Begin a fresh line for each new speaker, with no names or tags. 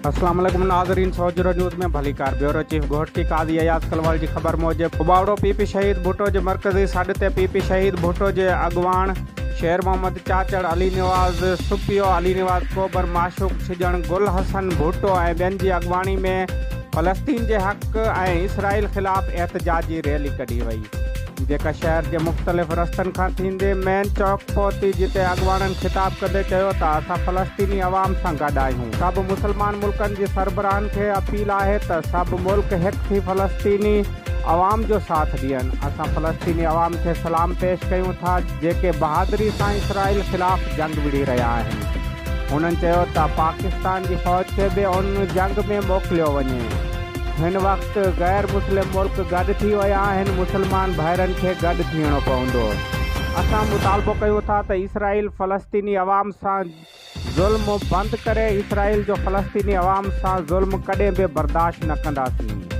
اسلام عليڪم ناظرين سوجهرو نيوز ۾ ڀليڪار بيورو چيف گهوٽڪي قاضي اياز ڪلوال جي خبر موجب اٻاوڙو پي پي شهيد ڀٽو جي مرڪزي سڏ تي پي پي شهيد ڀٽو جي اڳواڻ شير محمد چاچڙ علي نواز سپيو علي نواز ڪوبر معشوق ڇڄڻ گل حسن ڀٽو ۽ ٻين جي اڳواڻي ۾ فلسطين جي حق ۽ اسرائيل خلاف احتجاجي ريلي ڪڍي وئي. جيڪا شهر جي مختلف رستن کان ٿيندي مين چوڪ پهتي جتي اڳواڻن خطاب ڪندي چيو ته اسان فلسطيني عوام سان گڏ آهيون سڀ مسلمان ملڪن جي سربراهن کي اپيل آهي ته سڀ ملڪ هڪ ٿي فلسطيني عوام جو ساٿ ڏين اسان فلسطيني عوام کي سلام پيش ڪيون ٿا جيڪي بهادري سان اسرائيل خلاف جنگ وڙهي رهيا آهن هنن چيو ته پاڪستان جي فوج کي به ان جنگ ۾ موڪليو وڃي. هن وقت غير مسلم ملڪ گڏ ٿي ويا آهن، مسلمان ڀائرن کي گڏ ٿيڻو پوندو. اسان مطالبو ڪيون ٿا ته اسرائيل فلسطيني عوام سان ظلم بند ڪري، اسرائيل جو فلسطيني عوام سان ظلم ڪڏهن به برداشت نه ڪنداسين.